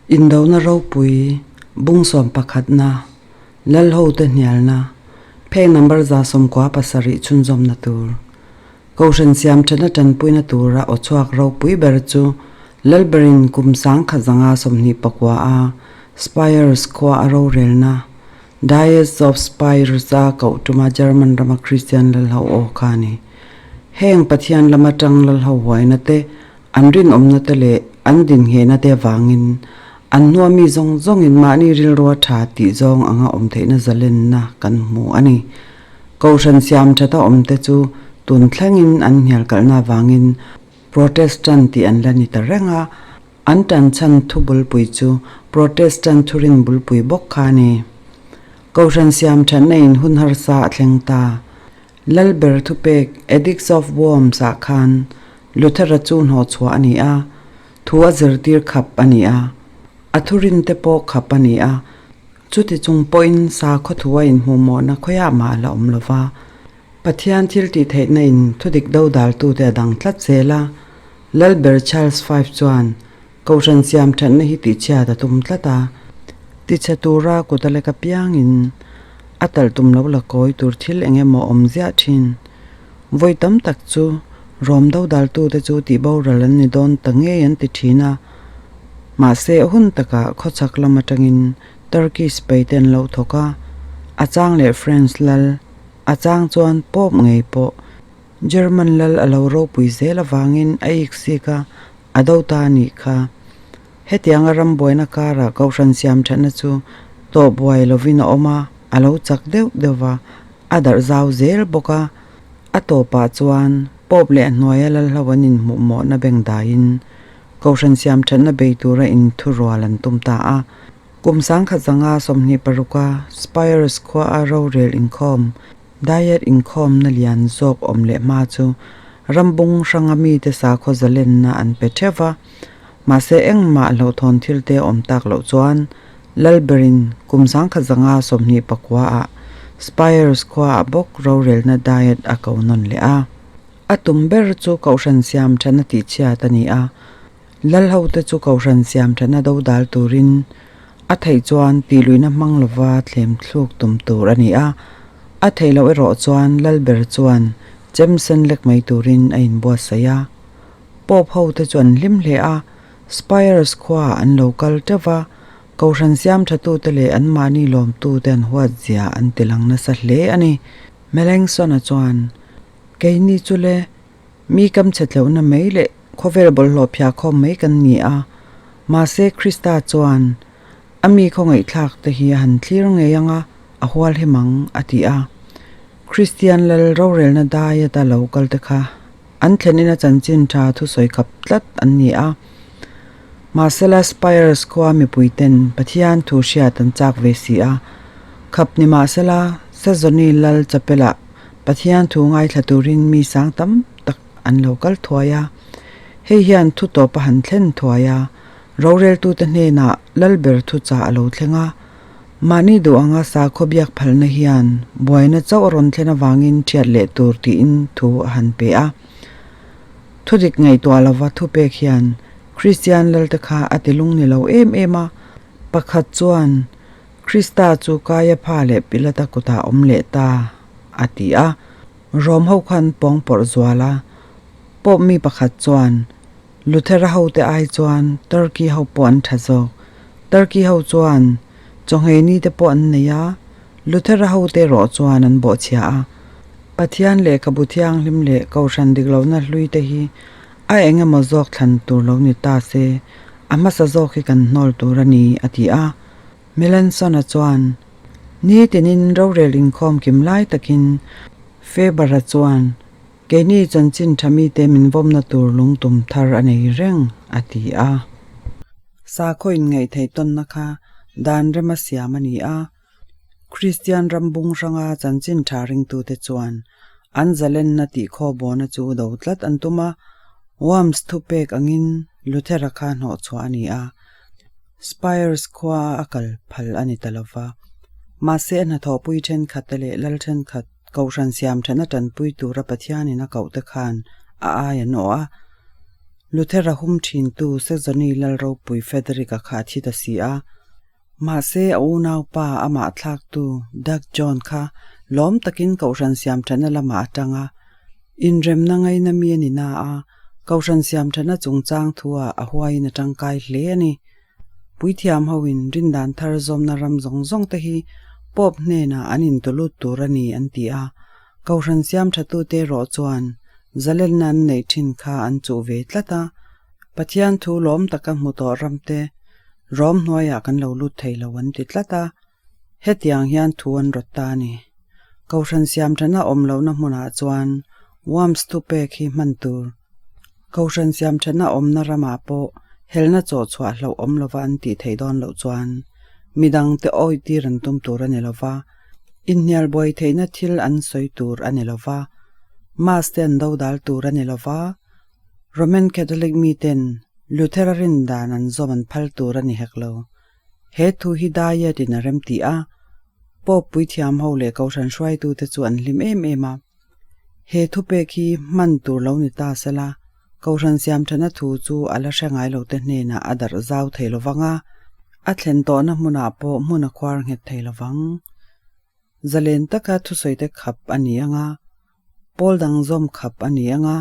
Indona ropui bung sawm pakhatna, Lalhote hnialna, pheng number 97 chhunzawmna tur, Kohhran siam thana tanpuina tura aw chhuak ropui ber chu Lalberin kum 1529 a Spires khua a rorelna, Diocese of Spires a koh tuma German rama Kristian Lalho aw kha a ni. Heng Pathian lama tang Lalho huaina te, an rinawmna te leh an dinghehna te avangin an hnua mi zawng zawngin mahni rilrua tha tih zawng anga awm theihna zalenna kan hmu a ni. Kohhran siam thata awmte chu tun thlengin an hnial kalhna avangin Protestant tih an la ni ta reng a, an tan chhan thu bulpui chu Protestant thurin bulpui bawk kha a ni. Kohhran siam thatna in hun harsa a thleng ta. Lalber thupek Edicts of Worms ah khan Luther-a chu hnawhchhuah a ni a, thu a zirtir khap a ni a, a thurin te pawh khap a ni a, Chuti chung pawhin sakhaw thu a inhmuhmawhna khawiah mah a la awm lo va, Pathian thil tih theihna in thudik dodaltute a dang tlat zel a. Lalber Charles V chuan Kohhran siam thatna hi tihchhiat a tum tlat a, tichhe tura kut a lek apiangin a talh tum lo la kawi tur thil eng emaw awm ziah thin. Vawi tam tak chu Rom dodaltute chu tihboral an ni dawn ta ngei an ti thin a. Mahse, hun takah khawchhak lam atangin Turkey sipai te an lo thawk a, a chang leh French lal, a chang chuan Pope ngei pawh German lal a lo ropui zel avangin a ik sik a, a do ta a nih kha. Hetianga ram buaina karah kohhran siam thatna chu tawh buai lovin a awm a, a lo chak deuh deuh va, a darh zau zel bawk a. A tawpah chuan Pope leh a hnuaia lal hlo an inhmuhmawhna beng daiin Kohhran siam thatna bei tura inthurual an tum ta a. Kum 1926 a Spires khua a rorel inkhawm, Diet inkhawmna lian zawk awm leh hma chu rambung hranga mite sakhaw zalenna an pe theuh va. Mahse engmah hlauhthawn thil te awm tak loh chuan Lalberin kum 1929 ah Spires khua ah bawk rorelna Diet a ko nawn leh a. A tum ber chu Kohhran siam thatna tihchhiat a ni a, Lalhote chu Kohhran siam thatna dodal turin a theih chuan tihluihna hmang lova thlem thluk tum tur a ni a, a theih loh erawh chuan Lalber chuan chem sen lek mai turin a inbuatsaih a. Pope hote chu an hlim hle a, Spires khuaah an lo kal teuh va, Kohhran siam thatute leh anmahni lawmtute an huatzia an tilang nasa hle a ni. Melanchthon-a chuan Keini chu le, mi kam chhe tleuhna mai leh khawvel bawlhhlawh phiah khawm mai kan ni a, mahse Krista chuan a mi khawngaihthlak te hi a han thlir ngei ang a, a hual hem ang, a ti a. Kristian lal rorelna dai ata lo kal te kha an thlenin a chanchin tha thusawi khap tlat an ni a. Mahsela Spires khua mipui ten Pathian thu hriat an chak ve si a, khap ni mahsela Sazoni lal chapel-ah Pathian thu ngaithla turin mi sang tam tak an lo kal thuai a. Hei hian thu tawp a han thlen thuai a, roreltute hnenah Lalber thu chah a lo thleng a. Mahni duh anga sakhaw biak phalna hian buaina chauh a rawn thlen avangin thiat leh tur tiin thu a han pe a. Thudik ngaihtuah lova thupek hian Kristian Lalte kha a ti lung ni lo em em a. Pakhat chuan Krista chu Kaiapha leh Pilata kutah awm leh ta, a ti a. Rom ho khan pawng pawrh zual a. Pope mi pakhat chuan, Luthera hote ai chuan Turkey ho pawh an tha zawk. Turkey ho chuan chawngei ni te pawh an nei a, Luthera hote erawh chuan an bawhchhia a. Pathian lehkhabu thianghlim leh Kohhran dik lohna hlui te hi a eng emaw zawk thlan tur lo ni ta se, a hmasa zawk hi kan hnawl tur a ni, a ti a. Melanson-a chuan, Ni tinin rorel inkhawm kim lai takin Faber-a chuan, Keini chanchin tha mite min vawmna tur lungtum thar a nei reng, a ti a. Sakhaw inngaihtheih tawnna kha dan rema siam a ni a. Kristian ram bung hranga chanchin tha ringtute chuan an zalenna tih khawbawna chu do tlat an tum a. Worms thupek angin Luthera kha hnawhchhuah a ni a. Spires khua a kal phal a ni ta lo va. Mahse a hnathawhpui thenkhat te leh lal thenkhat kohhran siam thana tanpui tura Pathianin a koh te khan a ai an awh a. Luthera hum thintu Saxony lal ropui Frederick-a kha a thi ta si a. Mahse, a unaupa amah thlaktu Doug John kha lawm takin Kohhran siamthatna lamah a tang a. Inremna ngaina mi a ni na a, Kohhran siamthatna chungchang thuah a huaiin a tangkai hle a ni. Puithiam hoin rindan thar zawmna ram zawng zawng te hi Pope hnenah an intulut tur a ni an ti a, Kohhran siamthatute erawh chuan zalenna an neih thin kha an chuh ve tlat a, Pathian thu lawm taka hmu tawh ramte rawm hnuaiah kan lo lut thei lo an ti tlat a, hetiang hian thu an rawt ta a ni. Kohhran siamthana awm lohna hmunah chuan Worms thupek hi hman tur. Kohhran siamthana awmna ramah pawh helna chawh chhuah hlauh awm lova an tih theih dawn loh chuan midangte awitir an tum tur a ni lova, Inhnial buai theihna thil an sawi tur a ni lo va, Mass te an dodal tur a ni lo va, Roman Catholic miten Luthera rin dan an zawm an phal tur a ni hek lo. He thu hi Diet in a remti a, Pope puithiam ho leh Kohhran hruaitute chu an hlim em em a. He thupek hi hman tur lo ni ta sela, Kohhran siamthana thu chu a la hre ngai lote hnenah a darh zau thei lo vang a, a thlen tawhna hmunah pawh hmun a khuar nghet thei lo vang. Zalen taka thusawite khap a ni ang a, pawl dang zawm khap a ni ang a,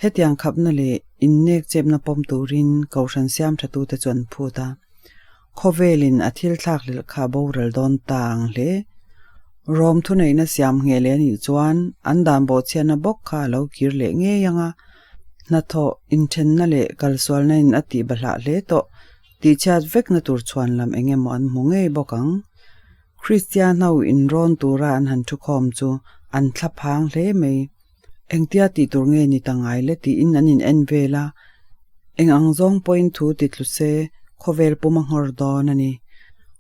hetiang khapna leh innek chepna pawm turin Kohhran siamthatute chu an phut a. Khawvelin a thil thlak hlelh kha boral dawn ta ang hle. Rom thuneihna siam ngheh leh a nih chuan an dan bawhchhiatna bawk kha a lo kir leh ngei ang a, hnathawh inthenna leh kalsualna in a tih bahlah hle tawh tihchhiat vekna tur chhuan lam eng emaw an hmu ngei bawk ang. Kristian ho inrawn tura an han thukhawm chu an thla phang hle mai. Engtia tih tur nge ni ta ngai le tiin an in en vel a, eng ang zawng pawhin thu ti tlu se khawvel pum a nghawr dawn a ni.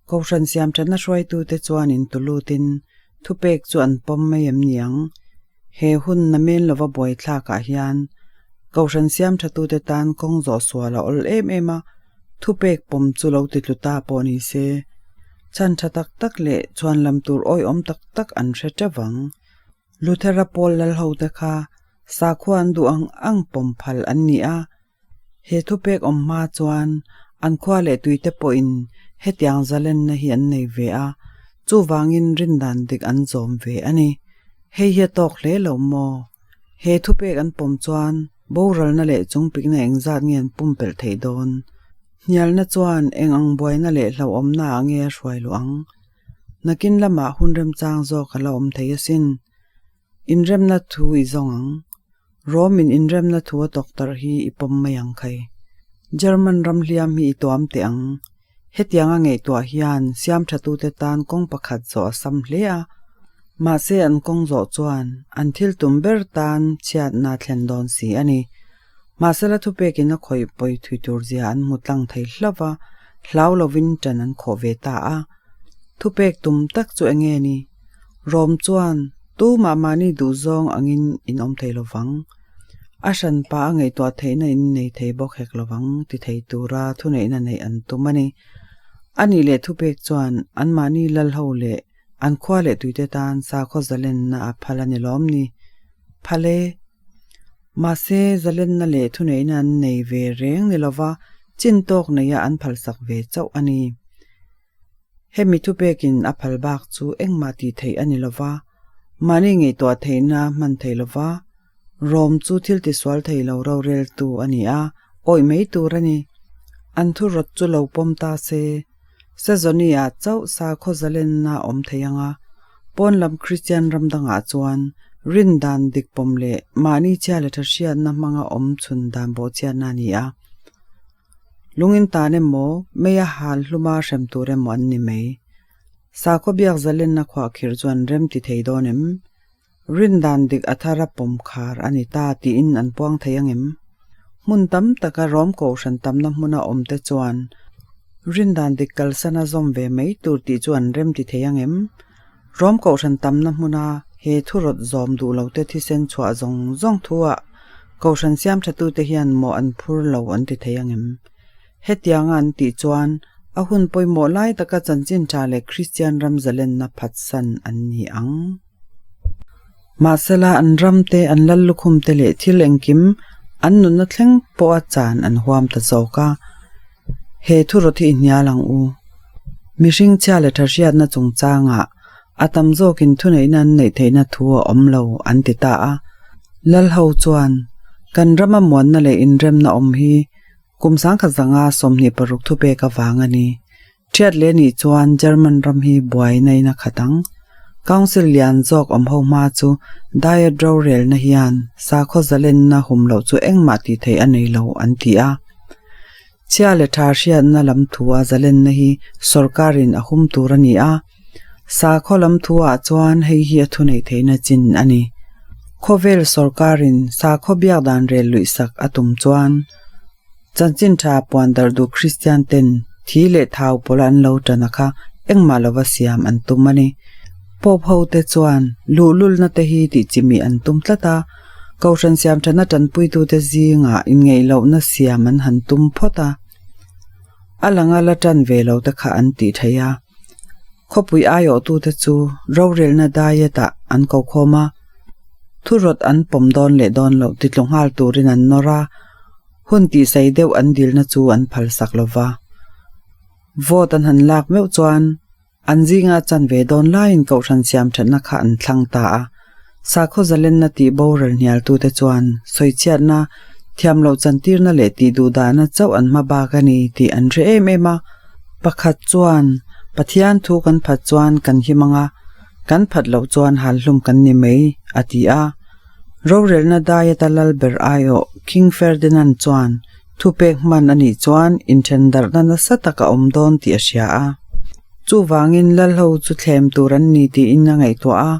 Kohhran siam thatna hruaitute chuan in tulutin thupek chu an pawm mai em ni ang? He hun na men lova buaithlakah hian Kohhran siam thatute tan kawng zawh sual a awl em em a, thupek pawm chu lo ti tlu ta pawh ni se, chhan tha tak tak leh chhuan lam tur awihawm tak tak an hre teuh vang. Luthera pawl lal hote kha sakhua an duh ang ang pawm phal an ni a, he thupek awm hma chuan an khua leh tuite pawhin hetiang zalenna hi an nei ve a, chuvangin rindan dik an zawm ve a ni. Hei hi a tawk hle lo maw? He thupek an pawm chuan boralna leh chungpikna engzat nge an pumpelh theih dawn? Hnialna chuan eng ang buaina leh hlauhawmna ah nge a hruai luh ang? Nakin lamah hun remchang zawk a la awm thei asin. Inremna thu i zawng ang. Rome-in inremna thu a tawktarh hi i pawm mai ang khai. German ram hliam hi i tuam teh ang. Hetianga ngaihtuah hian siamthatute tan kawng pakhat zawh a sam hle a. Mahse an kawng zawh chuan an thil tum ber tan chhiatna a thlen dawn si a ni. Mahsela thupekin a khawih pawi thui tur zia an hmu tlang thei hlauh va, hlau lovin ṭan an khawh ve ta a. Thupek tum tak chu eng nge ni? Rom chuan tumah mahni duhzawng angin in awm thei lovang. A hranpa a ngaihtuah theihna in nei thei bawk hek lovang ti thei tura thuneihna neih an tum a ni. A nih leh thupek chuan anmahni lal ho leh an khua leh tuite tan sakhaw zalenna a phal a ni lawm ni? Phal e! Mahse, zalenna leh thuneihna an nei ve reng ni lova chin tawk neia an phalsak ve chauh a ni. Hemi thupekin a phal bak chu engmah tih theih a ni lova, mahni ngaihtuah theihna hman thei lova, Rom chu thil tisual thei lo roreltu a ni a, awih mai tur a ni. An thu rawt chu lo pawm ta se, Sezoni-ah chauh sakhaw zalenna a awm thei ang a, pawn lam Kristian ram dangah chuan rin dan dik pawm leh mahni chhia leh tha hriatna hmanga awm chhun dan bawhchhiatna a ni a. Lungin tan emaw, meia hal hluma hrem tur emaw an ni mai. Sakhaw biak zalenna khuahkhirh chuan rem ti thei dawn em? Rin dan dik a thara pawm khar a ni ta tiin an puang thei ang em? Hmun tam taka Rom Kohhran tamna hmuna awmte chuan rin dan dik kalsana zawm ve mai tur tih chu an rem ti thei ang em? Rom Kohhran tamna hmuna he thurawt zawm duh lote thisen chhuah zawng zawng thuah Kohhran siamthatute hian mawh an phur lo an ti thei ang em? Hetianga an tih chuan a hun pawimawh lai taka chanchin tha leh Kristian ram zalenna phatsan an ni ang. Mahsela an ram te, an lal lukhum te leh thil engkim An nunna thleng pawha chan an huam ta zawk a. He thurawt hi i hnial ang u. Mihring chhia leh tha hriatna chungchangah a tam zawkin thuneihna an neih theihna thu a awm lo an ti ta a. Lalho chuan, Kan rama muanna leh inremna awm hi kum sangkhat zanga 26 thupek avang a ni. Ṭhiat leh nih chuan German ram hi buai nain a khat ang. Council lian zawk awm ho hma chu Diet rorelna hian sakhaw zalenna hum loh chu engmah tih theih a nei lo an ti a. Chhia leh ṭha hriatna lam thua zalenna hi sorkarin a hum tur a ni a. Sakhaw lam thuah chuan hei hi a thuneih theihna chin a ni. Khawvel sorkarin sakhaw biak dan rel luihsak a tum chuan Chanchin tha puan darh duh Kristian ten thi leh thau pawla an lo tan a kha engmah lova siam an tum a ni. Pope ho te chuan luhlulna te hi tih chimih an tum tlat a, Kohhran siam thana tanpuitute zingah inngeihlohna siam an han tum phawt a, a langa la tan ve lo te kha an tih theih a. Khawpui aiawhtute chu rorelna diet-ah an ko khawm a, thurawt an pawm dawn leh dawn loh titlu nghal turin an nawr a, hun tihsei deuh an dilna chu an phalsak lo va. Vote an han lak meuh chuan an zinga chan ve dawn laiin kohhran siam thatna kha an thlang ta a. Sakhaw zalenna tih boral hnialtute chuan sawichhiatna, thiamloh chantirna leh tih duhdahna chauh an hma bak a ni tih an hre em em a. Pakhat chuan, Pathian thu kan phat chuan kan him ang a, kan phat loh chuan halhlum kan ni mai, a ti a. Rorelna Diet-a lalber aiawh King Ferdinand chuan thupek hman a nih chuan inthendarhna nasa tak a awm dawn tih a hria a. Chuvangin lalho chu thlem tur an ni tiin a ngaihtuah a,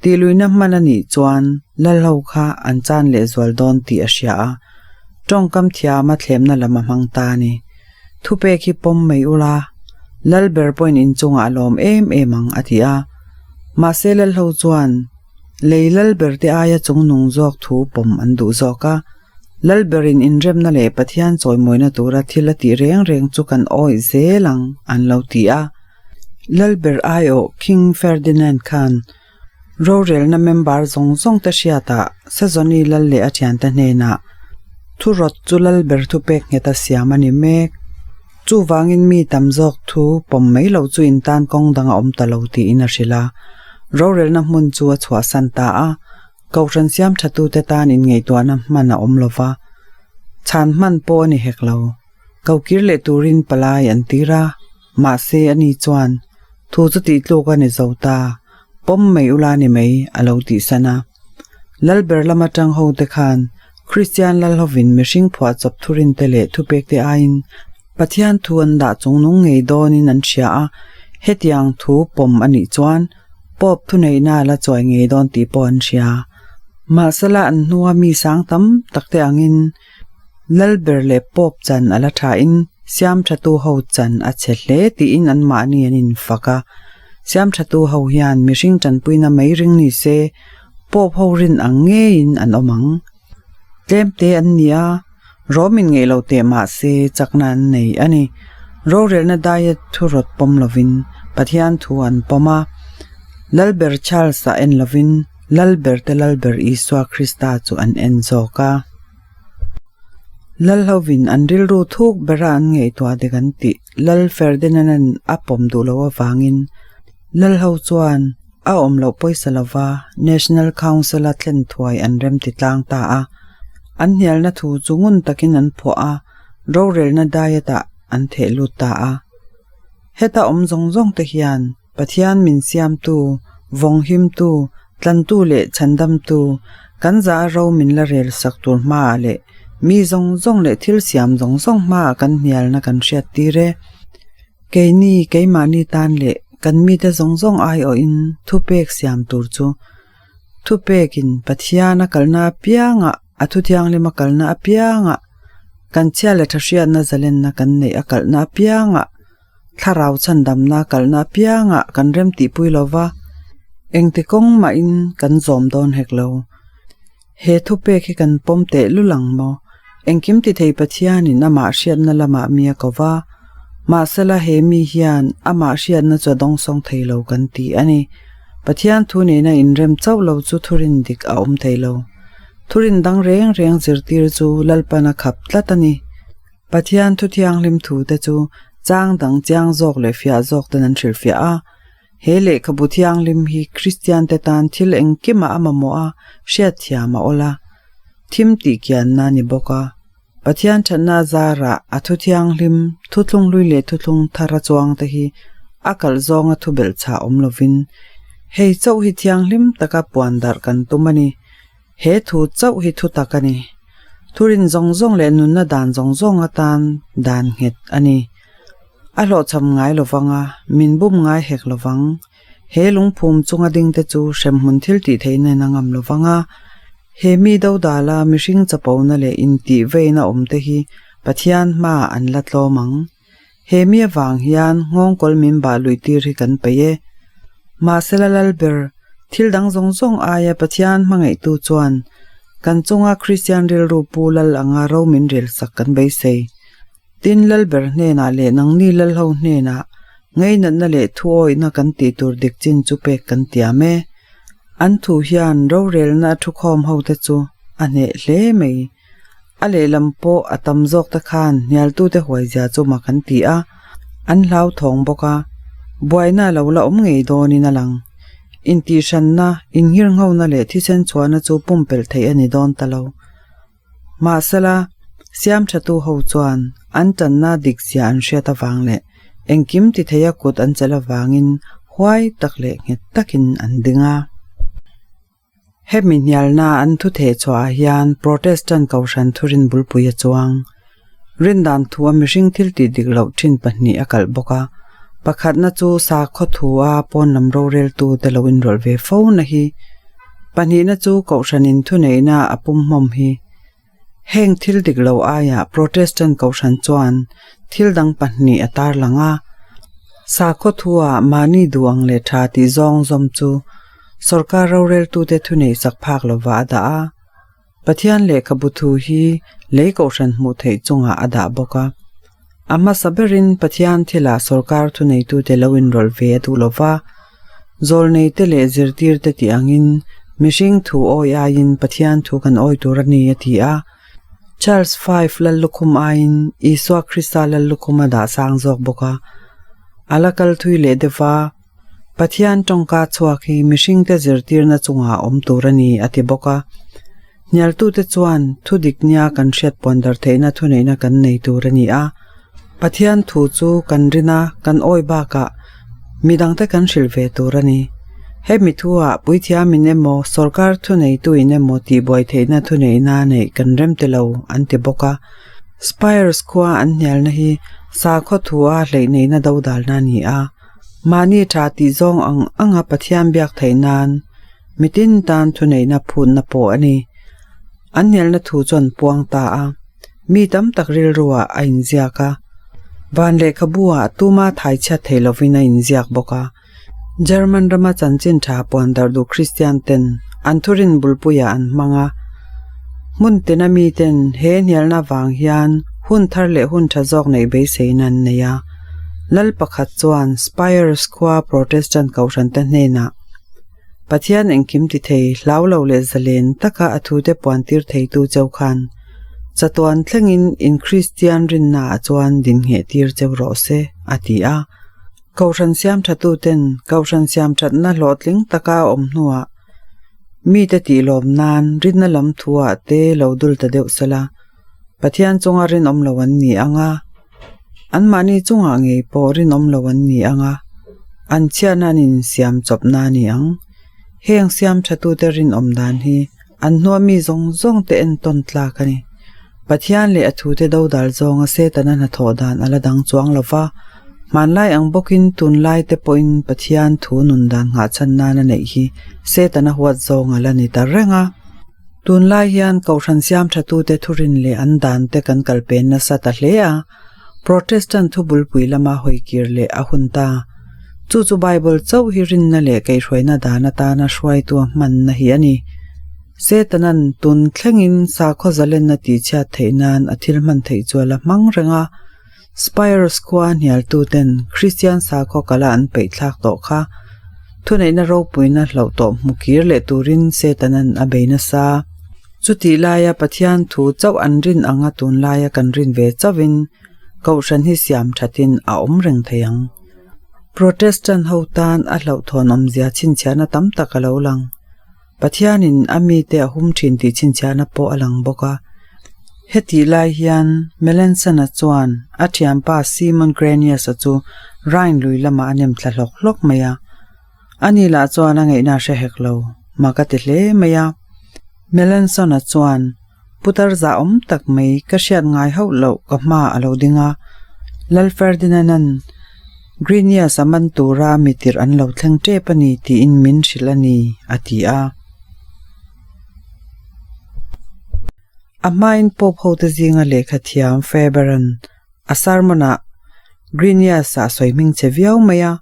tihluihna hman a nih chuan lalho kha an chan lehzual dawn tih a hria a, tawngkam thiama thlemna lam a hmang ta a ni. Thupek hi pawm mai ula, lalber pawhin inchungah a lawm em em ang a ti a. Mahse lalho chuan lei lalber te aia chungnung zawk thu pawm an duh zawk a, Lalberin inremna leh Pathian chawimawina tura thil a tih reng reng chu kan awih zel ang, an lo ti a. Lalber aiawh King Ferdinand khan rorelna member zawng zawng te hriatah Sezoni lal leh a thiante hnenah thurawt chu Lalber thupek ngheta siam a ni mek. Chuvangin mi tam zawk thu pawm mai loh chu intan kawng dang a awm ta lo tiin a hrilh a. Rorelna hmun chu a chhuahsan ta a. Kohhran siam thatute tan inngaihtuahna hman a awm lo va, chhan hman pawh a ni hek lo. Kokir leh turin palai an tir a, mahse ani chuan thu chu tih tluk a ni zo ta, pawm mai ula ni mai a lo tihsan a. Lalber lama tang ho te khan Kristian Lalhovin mihring phuahchawp thurinte leh thupekte aiin Pathian thu an dah chungnung ngei dawnin an hria a, hetiang thu pawm a nih chuan Pope thuneihna a la chuai ngei dawn tih pawh an hria. Mahsela an hnua mi sang tam takte angin Lalber leh Pope chan a la thain Siamthatu ho chan a chhe hle tiin anmahni an infak a. Siamthatu ho hian mihring tanpuina mai ring ni se Pope ho rin ang ngeiin an awm ang. Tlemte an ni a, Rom in ngeih lo teh mah se chakna an nei a ni. Rorelna diet thu rawt pawm lovin Pathian thu an pawm a. Lalber Charles-a en lovin Lalberte Lalber Isua Krista chu an en zawk a. Lalhovin an rilru thuk bera an ngaihtuah dik an tih Lal Ferdinand-a'n a pawm duh loh avangin Lalho chuan A awm loh pawisa lova National Council-a thlen thuai an remti tlang ta a. An hnialna thu chu ngun takin an phuah a, rorelna diet-ah an theh lut ta a. Heta awm zawng zawng te hian Pathian min siamtu, vawnghimtu, tlantu leh chhandamtu, kan za a ro min la rel sak tur hmaah leh mi zawng zawng leh thil siam zawng zawng hmaah kan hnialna kan hriat tir e. Keini keimahni tan leh kan mite zawng zawng aiawhin thupek siam tur chu thupekin Pathian a kalna apiangah, a thuthianghlim a kalna apiangah, kan chhia leh tha hriatna zalenna kan neih a kalhna apiangah, thlarau chhandamna a kalhna apiangah kan remtihpui lo va, engti kawng mahin kan zawm dawn hek lo. He thupek hi kan pawm teh lul ang maw? Engkim ti thei Pathianin amah hriatna lamah mi a ko va, mahsela he mi hian amah hriatna chu a dawngsawng thei lo kan ti a ni. Pathian thu nena inrem chauh lo chu thurin dik a awm thei lo. Thurin dang reng reng zirtir chu Lalpan a khap tlat a ni. Pathian thu thianghlim thute chu chang dang chiang zawk leh fiah zawk ten an hrilhfiah a. He lehkhabu thianghlim hi Kristiante tan thil engkimah a mamawh a, hriatthiam a awl a, thim tih kianna a ni bawk a. Pathian thatna zarah a thu thianghlim, thuthlung hlui leh thuthlung thar a chuang te hi a kalh zawnga thu belh chhah awm lovin hei chauh hi thianghlim taka puan darh kan tum a ni. He thu chauh hi thu tak a ni. Thurin zawng zawng leh nunna dan zawng zawng atan dan nghet a ni. A hlawhchham ngai lovang a, min bum ngai hek lovang. He lungphum chunga dingte chu hremhmun thil tih theihna in a ngam lovang a, he mi dodala mihring chapona leh intih veina awmte hi Pathian hmaah an la tlawm ang. He mi avang hian nghawngkawl min bah luih tir hi kan peih e. Mahsela Lalber, thil dang zawng zawng aia Pathian hmangaihtu chuan kan chunga Kristian rilru pu lal anga ro min relsak kan beisei. Tin, Lalber hnenah leh nangni Lalho hnenah ngainatna leh thuawihna kan tih tur dik chin chu pek kan tiam e. An thu hian rorelna a thukhawm hote chu a hneh hle mai. A lehlam pawh a tam zawk te khan hnialtute huaizia chu mak an ti a, an hlauthawng bawk a, buaina a lo la awm ngei dawnin a lang. Intihhranna, inghirnghona leh thisen chhuahna chu pumpelh theih a ni dawn ta lo. Mahsela, siamthatu ho chuan an tanna dikzia an hriat avang leh engkim ti theia kut an chelh avangin huai tak leh nghet takin an ding a. Hemi hnialna an thu theh chhuahah hian Protestant Kohhran thurin bulpui a chuang. Rindan thua mihring thil tih dik loh thin pahnih a kalh bawk a, pakhatna chu sakhaw thua pawn lam roreltu te lo inrawlh ve fo na hi, pahnihna chu Kohhranin thuneihna a pumhmawm hi. Heng thil dik lo aiah Protestant Kohhran chuan thil dang pahnih a tarlang a, sakhaw thua mahni duh ang leh tha tih zawng zawm chu sorkar roreltute thuneihsak phak lova a dah a. Pathian lehkhabu thu hi lei kohhran hmuh theih chungah a dah bawk a. A hmasa berin Pathian thilah sorkar thuneitute lo inrawlh ve a duh lo va, zawlneite leh zirtirte tih angin mihring thu awi aiin Pathian thu kan awi tur a ni a ti a. Charles V Lallukhum aiin Isua Krista Lallukhum a dah sang zawk bawk a. A la kal thui leh deuh va. Pathian tawngka chhuak hi mihringte zirtirna chungah awm tur a ni, a ti bawk a. Hnialtute chuan thu dik nia kan hriat puan dar theihna thuneihna kan nei tur a ni a. Pathian thu chu kan rin a, kan awi bakah midangte kan hrilh ve tur a ni. Hemi thuah puithiamin emaw, sorkar thuneituin emaw tihbuai theihna thuneihna neih kan rem ti lo, an ti bawk a. Spires khua an hnialna hi sakhaw thua hleihneihna dodalna a ni a. Mahni tha tih zawng ang anga Pathian biak theih nan mitin tan thuneihna phutna pawh a ni. An hnialna thu chuan puang ta a, mi tam tak rilruah a inziak a, van lehkhabu-ah tuma thai chhiat thei lovin a inziak bawk a. German rama chanchin tha puan darh duh Kristian ten an thurin bulpuiah an hmang a. Hmun tina miten he hnialna vang hian hun thar leh hun tha zawk neih beiseina an nei a. Lal pakhat chuan Spires khua Protestant kohhrante hnenah, Pathian engkim ti thei, hlau lo leh zalen taka a thute puantir theitu cheu khan chatuan thlengin in Kristian rinnaah chuan dinngehtir cheu rawh se, a ti a. Kohhran siam thatuten kohhran siam thatna hlawhtling taka a awm hnuah mite tihlawm nan rinna lam thuah te lo dul ta deuh sela, Pathian chunga rinawm lo an ni ang a. Anmahni chungah ngei pawh rinawm lo an ni ang a, an chhiatna an insiam chawpna a ni ang. Heng siam thatute rinawm dan hi an hnua mi zawng zawng te entawn tlak a ni. Pathian leh a thute dodal zawnga Setana hnathawh dan a la dang chuang lo va, hmanlai ang bawkin tunlai te pawhin Pathian thu nun dan nghahchhan nan a neih hi Setana huat zawng a la ni ta reng a. Tunlai hian Kohhran siam thatute thurin leh an dan te kan kal pen nasa ta hle a, Protestant thu bulpui lama hawikir leh a hun ta. Chu chu Bible chauh hi rinna leh kaihhruaina dan atana hruaitu a hmanna hi a ni. Setanan tun thlengin sakhaw zalenna tihchhiat theih nan a thil hman theih chu a la hmang reng a. Spires khua hnialtuten Kristian sakhaw kala an peih thlak tawh kha thuneihna ropuina hlauh tawh hmu kir leh turin Setanan a bei nasa. Chutih laia Pathian thu chauh an rin anga tunlaia kan rin ve chauhin Kohhran hi siam thatin a awm reng thei ang. Protestant ho tan a hlauhthawn awmzia chhinchhiahna tam tak a lo lang. Pathianin a mite a hum thin tih chhinchhiahna pawh a lang bawk a. Hetih lai hian Melanson-a chuan a thianpa Simon Granius-a chu Rhine lui lamah a nem thla hlawk hlawk mai a. Ani lah chuan a ngaihna a hre hek lo, mak a ti hle mai a. Melanson-a chuan, Putar zahawm tak mai ka hriat ngai hauh loh ka hma a lo ding a. Lal Ferdinand-a'n Grinius a man tura mi tirh an lo thleng tep a ni tiin min hrilh a ni, a ti a. A hmain Pope hote zinga lehkha thiam Faber-a'n a sermon-ah Grinius-a a sawi hming che viau mai a.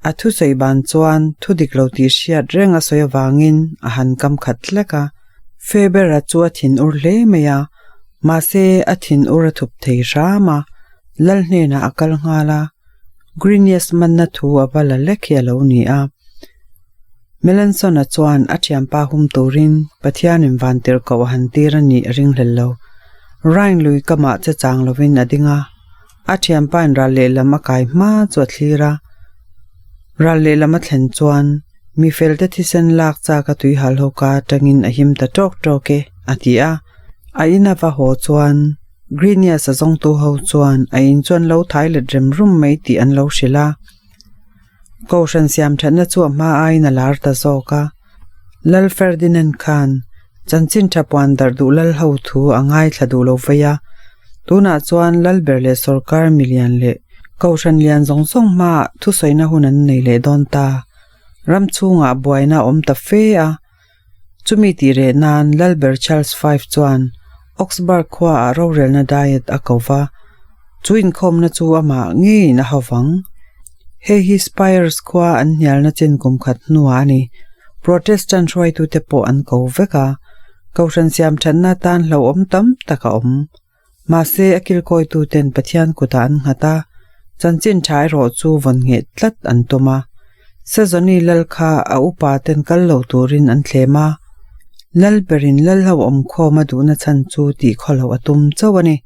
A thusawi ban chuan thu dik lo tih hriat reng a sawi avangin a han kam khat hlek a. Faber-a chu a thin ur hle mai a, mahse a thin ur a thup thei hram a, Lal hnenah a kal nghal a, Grinius manna thu a va la lek hi a lo ni a. Melanson-a chuan a thianpa hum turin Pathianin vantirhkoh a han tir a nih a ringhlel lo. Rhine lui kamah che chang lovin a ding a, a thianpain ral lehlam a kai hma chu a thlir a. Ral lehlam a thlen chuan mi felte thisen lak chak a tuihal ho ka atangin a him ta tawk tawk e, a ti a. A in a va haw chuan Grinius a zawngtu ho chuan a in chu an lo thai let rem rum mai tih an lo hrilh a. Kohhran siam thatna chu a hma aiin a lar ta zawk a. Lal Ferdinand khan chanchin tha puan darh duh lal ho thu a ngaithla duh lo vei a. Tunah chuan Lalber leh sawrkar milian leh Kohhran lian zawng zawng hmaah thusawina hun an nei leh dawn ta. Ram chhungah buaina a awm ta fe a. Chumi tih reh nan Lalber Charles V chuan Augsburg khuaah rorelna diet a ko va, chu inkhawmna chu amah ngeiin a hovang. Hei hi Spires khua an hnialna chin kum khat hnuah a ni. Protestant hruaitute pawh an ko vek a, Kohhran siamthatna atan hlauhawm tam tak a awm. Mahse, a kilkawituten Pathian kutah an nghat a, chanchin tha erawh chu vawn ngheh tlat an tum a. Sezoni lal kha a upa ten kal lo turin an thlem a, lal berin lal ho awmkhawm a duhna chhan chu tih khaw loh a tum chauh a ni.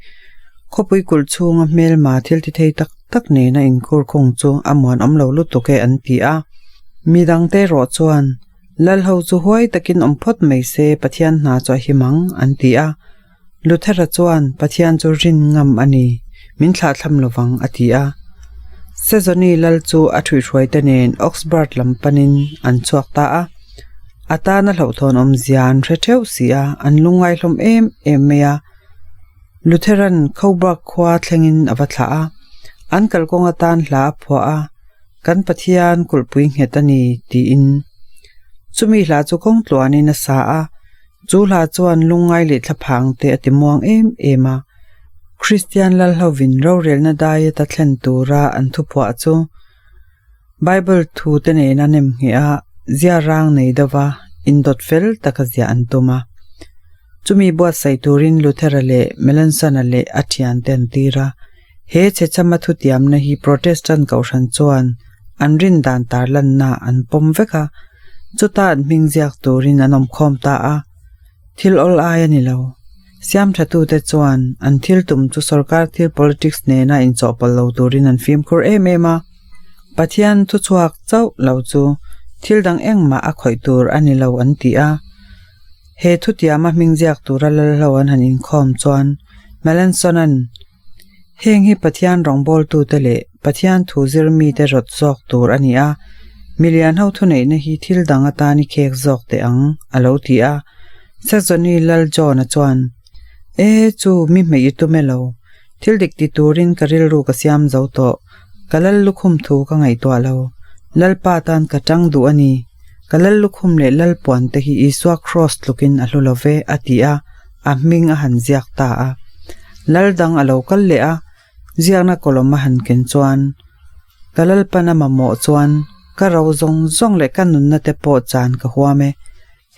Khawpui kulh chhunga hmelma thil ti thei tak tak nena inkhur khung chu a muanawm lo lutuk e an ti a. Midangte erawh chuan lal ho chu huai takin awm phawt mai se Pathian hna chu a him ang an ti a. Luthera chuan Pathian chu rin ngam a ni, min thlahthlam lovang a ti a. Sezoni lal chu a thuihhruaite nen Augsburg lam panin an chhuak ta a. A tana hlauhthawn awmzia an hre theuh si a, an lungngai hlawm em em mai a. Lutheran Coburg khua thlengin a va thlah a, an kalkawng atan hla a phuah a, Kan Pathian kulhpui nghet a ni tiin. Chumi hla chu kawng tluanin a sa a. Chu hla chuan lungngai leh thlaphang te a ti muang em em a. Kristian Lalhovin rorelna diet a thlen tura an thuphuah chu Bible thu te nena nemngheh a, ziarang nei deuha indawt fel taka ziah an tum a. Chumi buatsaih turin Luthera leh Melanson-a leh a thiante an tir a. He chhechama thutiamna hi Protestant Kohhran chuan an rin dan tarlanna an pawm vek a, chuta an hming ziak turin an awmkhawm ta a. Thil awl ai a ni lo. Siamthatute chuan an thil tum chu sorkar thil politics nena inchawhpawlh lo turin an fimkhur em em a. Pathian thuchhuak chauh lo chu thil dang engmah a khawih tur a ni lo an ti a. He thutiama hming ziak tura lalhlo an han inkhawm chuan Melanson-a'n Heng hi Pathian rawngbawltute leh Pathian thu zir mite rawt zawk tur a ni a, milian ho thuneihna hi thil dang atan i khek zawk teh ang, a lo ti a. Saxony Lal John-a chuan, E, chu mi hmeih i tum e lo. Thil dik ti turin ka rilru ka siam zo tawh. Ka lal lukhum thu ka ngaihtuah lo. Lalpa tan ka tang duh a ni. Ka lal lukhum leh lal puan te hi Isua Kraws tlukin a hlu lo ve, a ti a, a hming a han ziak ta a. Lal dang a lo kal leh a, ziakna kawlawm a han ken chuan, Ka Lalpan a mamawh chuan ka ro zawng zawng leh ka nunna te pawh chan ka huam e.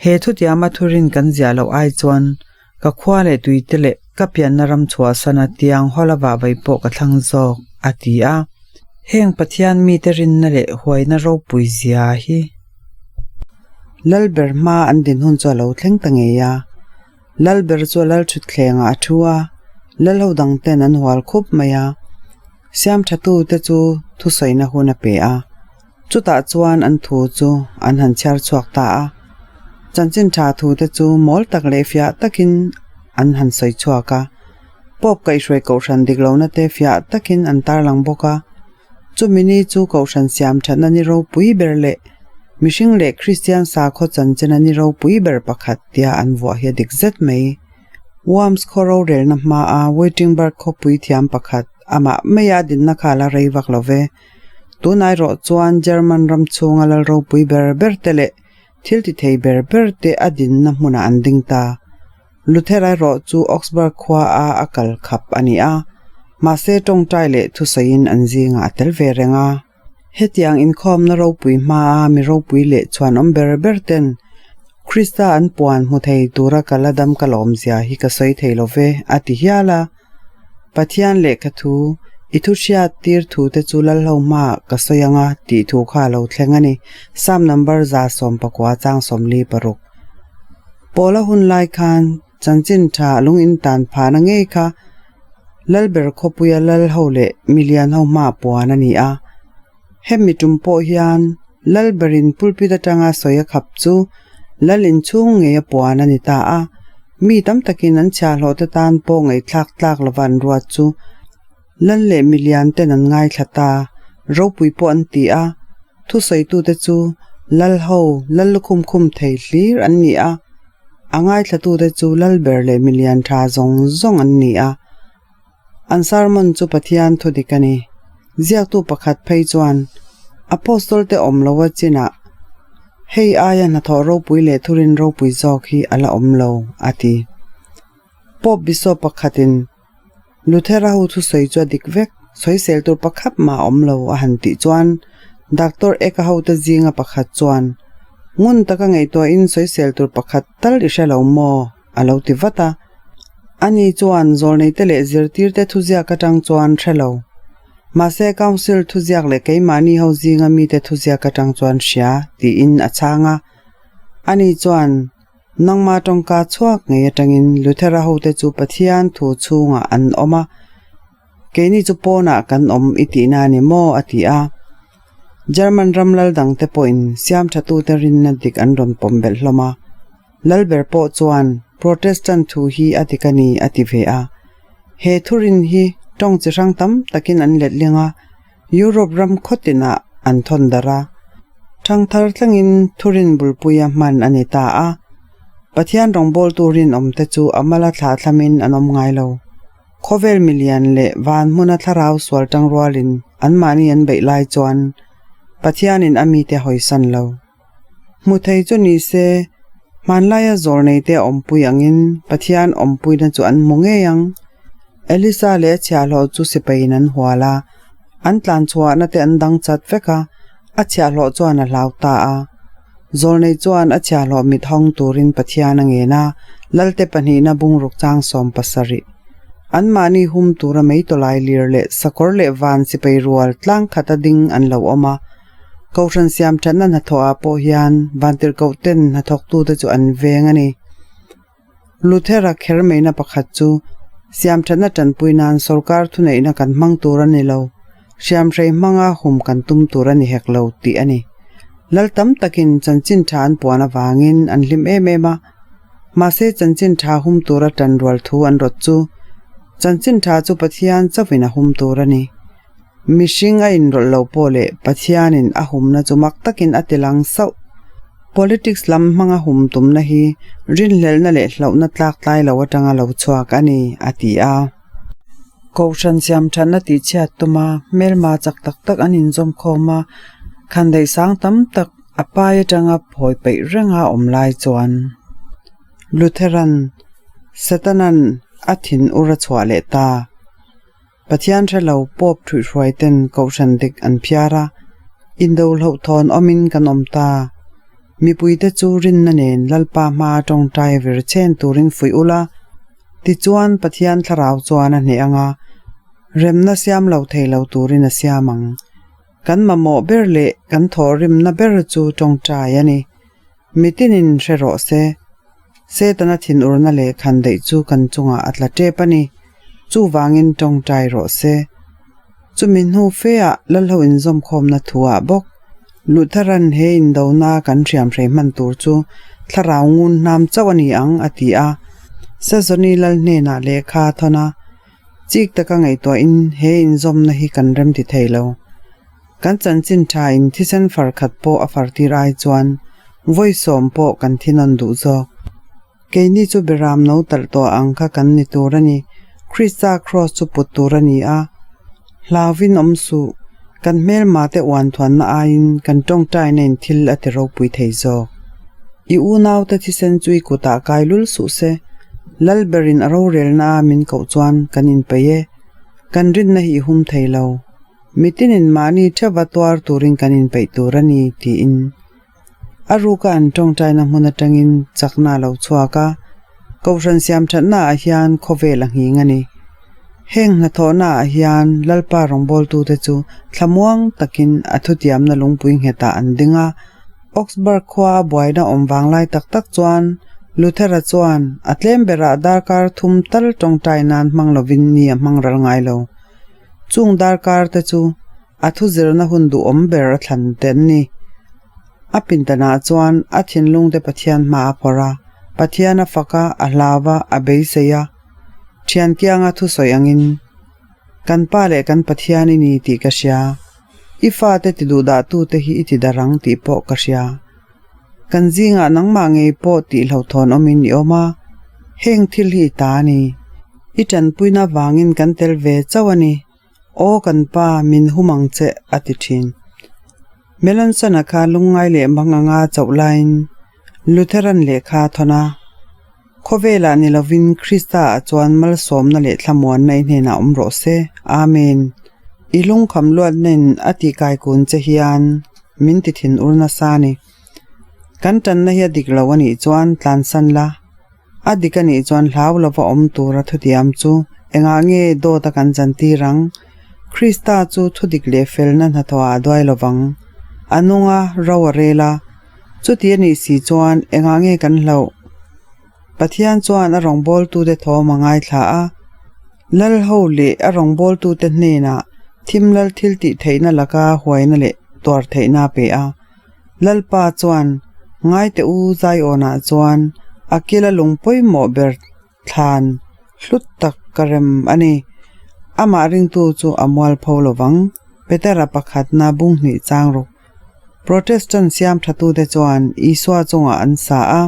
He thutiama thurin kan ziah loh ai chuan ka khua leh tuite leh ka pianna ram chhuahsana tiang hawla vahvai pawh ka thlang zawk, a ti a. Heng Pathian mite rinna leh huaina ropui zia hi Lalber hma an din hun chu a lo thleng ta ngei a. Lalber chu a lalthutthlengah a thu a, lalho dangten an hual khup mai a. Siamthatute chu thusawina hun a pe a, chutah chuan an thu chu an han chhiar chhuak ta a. Chanchin tha thute chu mawl tak leh fiah takin an han sawi chhuak a, Pope kaihhruai kohhran dik lohna te fiah takin an tarlang bawk a. Chumi ni chu kohhran siam thatna ni ropui ber leh mihring leh Kristian sakhaw chanchina ni ropui ber pakhat tia an vuah hi a dik zet mai. Worms khaw rorelna hmaa Wittenberg khawpui thiam pakhat amah maia dinna kha a la rei vak lo ve. Tunah erawh chuan German ram chhunga lal ropui ber ber te leh thil ti thei ber ber te a dinna hmunah an ding ta. Luther erawh chu Augsburg khua a a kal khap a ni a, mahse tawngtai leh thusawiin an zingah a tel ve reng a. Hetiang inkhawmna ropui hmaa mi ropui leh chhuanawm ber ber ten Krista an puan hmu thei tura ka la dam ka lawmzia hi ka sawi thei lo ve, a ti hial a. Pathian lehkha thu, i thu hriat tir thu te chu Lalho hmaah ka sawi ang a tih thu kha a lo thleng a ni, Psalm number 119 chang 46. Pawla hun lai khan chanchin tha lung in tan phahna ngei kha Lalber khawpuia lal ho leh milian ho hmaah puan a ni a. Hemi tum pawh hian Lalberin pulpit atanga sawi a khap chu lal inchhung ngei a puan a ni ta a. Mi tam takin an chhiahhlawh te tan pawh ngaihthlak tlak lova an ruat chu lal leh milian ten an ngaithla ta, ropui pawh an ti a. Thusawitute chu lal ho, lal lukhum khum thei hlir an ni a, a ngaithlatute chu lalber leh milian tha zawng zawng an ni a. An sermon chu Pathian thu dik a ni. Ziaktu pakhat phei chuan, Apostol te awm lo a chinah hei aia hnathawh ropui leh thurin ropui zawk hi a la awm lo, a ti. Pope Bishop pakhatin Luthera ho thusawi chu a dik vek, sawisel tur pakhat mah a awm lo a han tih chuan Doctor Eka hote zinga pakhat chuan, Ngun taka ngaihtuahin sawisel tur pakhat tal i hre lo maw? a lo ti vat a. Ani chuan zawlneite leh zirtirte thuziak atang chuan hre lo. Mahse Council thuziak leh keimahni ho zinga mite thuziak atang chuan hria tiin a chhang a. Ani chuan Nangma tawngka chhuak ngei atangin Luthera hote chu Pathian thu chhungah an awm a, keini chu pawnah kan awm i tihna a ni maw? a ti a. German ram lal dangte pawhin siamthatute rinna dik an rawn pawm belh hlawm a. Lalber pawh chuan Protestant thu hi a dik a ni a ti ve a. He thurin hi tawng chi hrang tam takin an letling a, Europe ram khawtinah an thawn darh a, ṭhangthar tlangin thurin bulpuia hman a ni ta a. Pathian rawngbawltu rinawmte chu a mala thlah thlamin an awm ngai lo. Khawvel milian leh van hmuna thlarau sual ṭang rualin anmahni an beih lai chuan Pathianin a mite hawisan lo. Hmu thei chu ni se, hmanlaia zawrneite a awmpui angin Pathian awmpuina chu an hmu ngei ang. Elisa leh a chhiahhlawh chu sipaiin an hual a, an tlan chhuahna te an dang chat vek a, a chhiahhlawh chuan a hlau ta a. Zawrnei chuan a chhiahhlawh mit hawng turin Pathian a ngen a, Lalte pahnihna bungruk chang 70. Anmahni hum tura mei tawlai lir leh sakawr leh van sipai rual tlang khata ding an lo awm a. Kohhran siam thatna hnathawhah pawh hian vantirhkoh ten hnathawktute chu an veng a ni. Luthera kher meina pakhat chu siam thatna tanpui nan sorkar thuneihna kan hmang tur a ni lo, hriamhrei hmanga hum kan tum tur a ni hek lo tih a ni. Lal tam takin chanchin tha an puan avangin an hlim em em a, mahse chanchin tha hum tura tanrual thu an rawt chu chanchin tha chu Pathian chauhin a hum tur a ni. Mihring a inrawlh lo pawh leh Pathianin a humna chu mak takin a ti lang sauh. Politics lam hmanga hum tumna hi rinhlelhna leh hlauhna tlak tlai lo atanga lo chhuak a ni, a ti a. Kohhran siamthatna tihchhiat tuma hmelma chak tak tak an inzawm khawm a, khandaih sang tam tak a pai atanga phawi peih renga awm lai chuan Lutheran Setanan a thin ur a chhuah leh ta. Pathian hre lo Pope thuihhruai ten kohhran dik an phiar a, indo hlauhthawn awmin kan awm ta. Mipuite chu rinna nen Lalpa hma tawngtai vir chen turin fuih ula, tichuan Pathian thlarau chuan a hneh anga remna siam lo thei lo turin a siam ang. Kan mamawh ber leh kan thawhrimna ber chu tawngtai a ni. Mitinin hre rawh se. Setana thinurna leh khandaih chu kan chungah a tla tep a ni. Chuvangin tawngtai rawh se. Chumi hnu feah Lalho inzawmkhawmna thuah bawk Lutheran he indona kan hriamhrei hman tur chu thlarau ngun hnam chauh a ni ang a ti a. Sazawni Lal hnenah lehkha a thawn a, chik taka ngaihtuahin he inzawmna hi kan remti thei lo. Kan chanchin tha in thisen far khat pawh a far tir ai chuan vawi sawm pawh kan thi nawn duh zawk. Keini chu beram no talh tawh ang kha kan ni tur a ni. Krista kraws chu put tur a ni a. Hlauvin awm suh. Kan hmelma te uan thuanna aiin kan tawngtaina in thil a ti ropui thei zawk. I unaute thisen chu i kutah kai lul suh se. Lalberin a rorelna a min koh chuan kan inpeih e. Kan rinna hi i hum thei lo. Mitinin mahni theuha tuar turin kan inpeih tur a ni, tiin a ruka an tawngtaina hmun atangin chakna a lo chhuak a. Kohhran siamthatnaah hian khawvel a nghing a ni. Heng hnathawhnaah hian Lalpa rawngbawltute chu thlamuang takin a thutiamna lungpui nghetah an ding a. Augsburg khua a buaina awm vanglai tak tak chuan Luthera chuan a tlem berah darkar thum tal tawngtai nan hmang lovin ni a hmang ral ngai lo. Chung darkar te chu a thu zirna hun duhawm ber a thlan te an ni. A pindanah chuan a thinlung te Pathian hma a phawrh a, Pathian a fak a, a hlau a, a beisei a. Thian kianga thusawi angin, Kan Pa leh kan Pathian i ni tih ka hria. I fate ti duhdahtute hi i ti darh ang tih pawh ka hria. Kan zingah nangmah ngei pawh tih hlauhthawn awmin i awm a, heng thil hi i ta a ni. I tanpuina vangin kan tel ve chauh a ni. Aw kan pa, min hum ang che, a ti thin. Melanson-a kha lungngai leh mang anga chauh laiin Lutheran lehkha a thawn a. Khawvelah ni lovin Krista-ah chuan malsawmna leh thlamuanna i hnenah awm rawh se. Amen. I lungkham luatnain a tihkai kun che hian min ti thin ur nasa a ni. Kan tanna hi a dik lo a nih chuan tlansan la. A dik a nih chuan hlau lova awm tura thutiam chu engah nge dawt a kan chantir ang? Krista chu thudik leh felna hnathawhah a duai lovang. A nung a, ro a rel a. Chuti a nih si chuan engah nge kan hlauh? Pathian chuan a rawngbawltute thawm a ngaithla a. Lalho leh a rawngbawltute hnenah thim lal thil tih theihna laka huaina leh tuar theihna a pe a. Lalpa chuan Ngaite u Zaiawnah chuan a kila lung pawimawh ber thlan hlut tak ka rem a ni. Amah ringtu chu a mualpho lovang. Petera pakhatna bung hnih chang ruk. Protestant siam thatute chuan Isua chungah an sa a,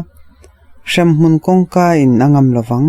hremhmun kawngka in a ngam lovang.